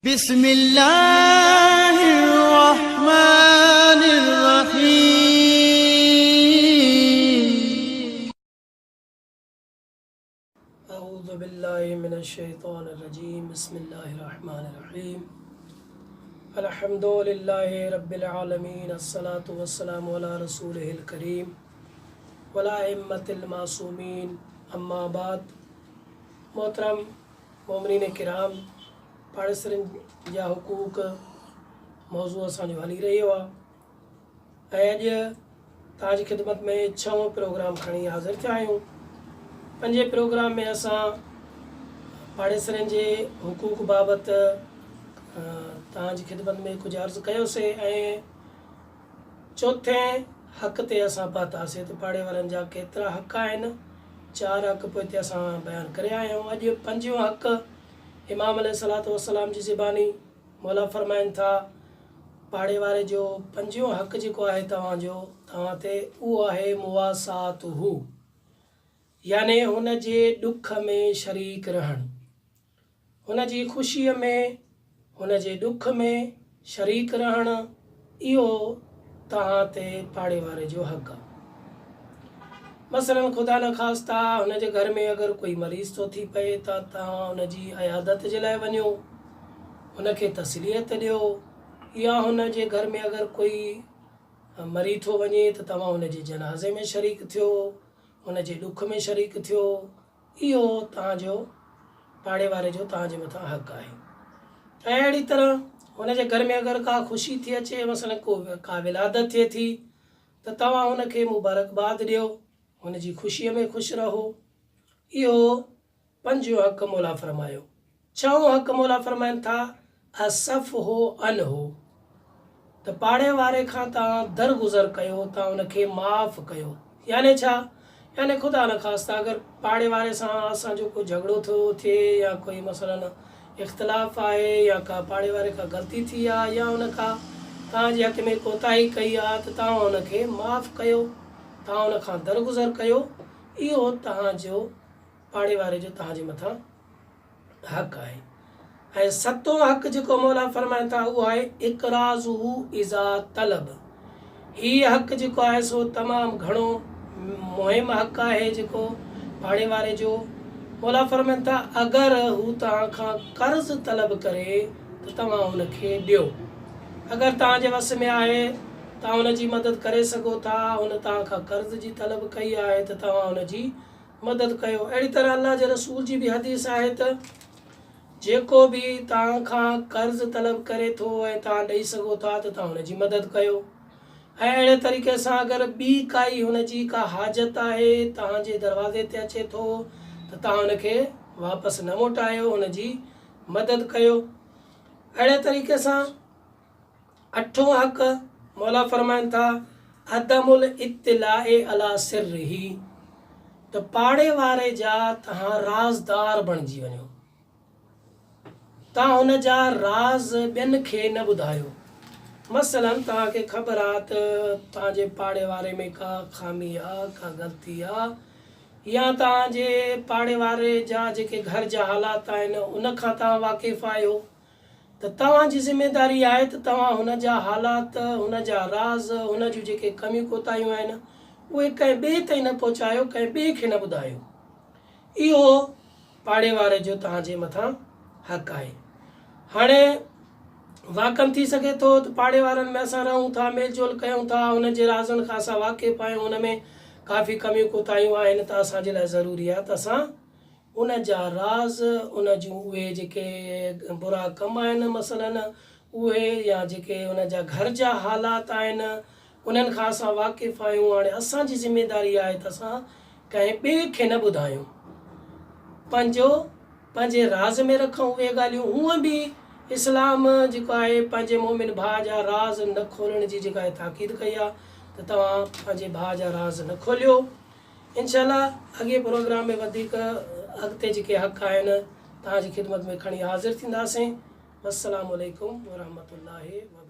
بسم الله الرحمن الرحيم. اعوذ بالله من الشيطان الرجيم بسم الله الرحمن الرحيم الحمد لله رب العالمين الصلاة والسلام على رسوله الڪريم والائمة المعصومين اما بعد محترم مومنين ڪرام پاڙيسرين جا حقوق موضوع اسان جو هلي رهيو آهي ۽ اڄ توهان جي خدمت ۾ ڇهون پروگرام کڻي حاضر ٿيا آهيون. پنجين پروگرام ۾ اسان پاڙيسرين جي حقوق بابت توهان جي خدمت ۾ ڪجهه عرض ڪيوسي ۽ چوٿين حق تي اسان پهتاسي ته پاڙي وارن جا ڪيترا حق آهن. چار حق پوئتي اسان بيان ڪري آيا آهيون. اڄ پنجون حق امام عليه الصلوة والسلام جي زباني مولا فرمائن ٿا، پاڙي واري جو پنجون حق جيڪو آهي توهان جو توهان تي اهو آهي مواساته يعني هن جي ڏک ۾ شريڪ رهڻ. هن جي خوشيء ۾، هن جي ڏک ۾ شريڪ رهڻ، اهو توهان تي پاڙي واري جو حق آ. مثلاً خدا نخواسته هن جي گهر ۾ اگر ڪوئي مريض ٿو ٿي پئي ته توهان ان جي عيادت جي لاء وڃو، هن کي تسليت ڏيو يا هن جي گهر ۾ اگر ڪوئي مري ٿو وڃي ته توهان هن جي جنازي ۾ شريڪ ٿيو، هن جي ڏک ۾ شريڪ ٿيو. اهو توهان جو پاڙي واري جو توهان جي مٿان حق آهي ۽ اهڙي طرح هن جي گهر ۾ اگر ڪا خوشي ٿي اچي مثلا ڪو ڪا ولادت ٿئي ٿي ته توهان هن کي مبارڪباد ڏيو هن جي خوشيء ۾ خوش رهو. اهو پنجون حق مولا فرمايو. ڇهون حق مولا فرمائن ٿا، الصفح عنه، ته پاڙي واري کان توهان درگذر ڪيو، توهان ان کي معاف ڪيو. يعني ڇا؟ يعني خدا نخواسته اگر پاڙي واري سان اسان جو ڪو جهڳڙو ٿيو ٿئي يا ڪوئي مثلا اختلاف آهي يا ڪا پاڙي واري کان غلطي ٿي آ يا ان ڪا توهان جي حق ۾ ڪوتاهي ڪئي آ ته توهان ان کي معاف ڪيو، توهان ان کان درگذر ڪيو، اهو توهان جو پاڙي واري جو توهان جي مٿان حق آهي ۽ ستون حق جيڪو مولا فرمائن ٿا اهو آهي اقراضه اذا طلب هي حق جيڪو آهي سو تمام گهڻو مهم حق آهي جيڪو پاڙي واري جو مولا فرمائن ٿا اگر هو توهان کان قرض طلب ڪري ته توهان ان کي ڏيو اگر توهان جي وس ۾ آهي توهان ان جي مدد ڪري سگهو ٿا هن توهان کان قرض جي طلب ڪئي آهي ته توهان ان جي مدد ڪيو. اهڙي طرح الله جي رسول جي به حديث آهي ته جيڪو به توهان کان قرض طلب ڪري ٿو ۽ توهان ڏئي سگهو ٿا ته توهان ان جي مدد ڪيو ۽ اهڙي طريقي سان اگر ٻي ڪائي هن جي ڪا حاجت آهي توهان جي دروازي تي اچي ٿو ته توهان ان کي واپس نه موٽايو هن جي مدد ڪيو. اهڙي طريقي سان. اٺون حق، مولا فرمائن ٿا، عدم الاطلاع علي سره، ته پاڙي واري جا توهان رازدار بڻجي وڃو، توهان هن جا راز ٻين کي نه ٻڌايو. مثلاً توهان کي خبر آ ته توهان جي پاڙي واري ۾ ڪا خامي آ، ڪا غلطي آ يا توهان جي پاڙي واري جا جيڪي گهر جا حالات آهن ان کان توهان واقف آهيو ته توهان جي ذميداري آهي ته توهان هن جا حالات، هن جا راز، هن جون جيڪي ڪميون ڪوتاهيون آهن، اهي ڪنهن ٻئي تائين نه پهچايو، ڪنهن ٻئي کي نه ٻڌايو. اهو پاڙي واري جو توهان جي مٿان حق آهي. هاڻي واقعن ٿي سگهي ٿو ته پاڙي وارن ۾ اسان رهون ٿا، ميل جول ڪيون ٿا، هنن جي رازن کان اسان واقف آهيون، ان ۾ ڪافي ڪميون ڪوتاهيون آهن ته اسان جي لاء ضروري آهي ته اسان ان جا راز، ان جون اهي جيڪي برا ڪم آهن مثلاً اهي يا جيڪي ان جا گهر جا حالات آهن انهن کان اسان واقف آهيون هاڻي اسان جي ذميداري آهي ته اسان ڪنهن ٻئي کي نه ٻڌايون پنهنجو پنهنجي راز ۾ رکون اهي ڳالهيون هونء به اسلام جيڪو آهي پنهنجي مؤمن ڀاء جا راز نه کولڻ جي جيڪا آهي تاڪيد ڪئي آهي ته توهان پنهنجي ڀاء جا راز نه کوليو. انشاء الله اڳئين پروگرام ۾ وڌيڪ اڳتي جيڪي حق آهن توهان جي خدمت ۾ کڻي حاضر ٿينداسين والسلام عليڪم ورحمة الله وبرڪاته.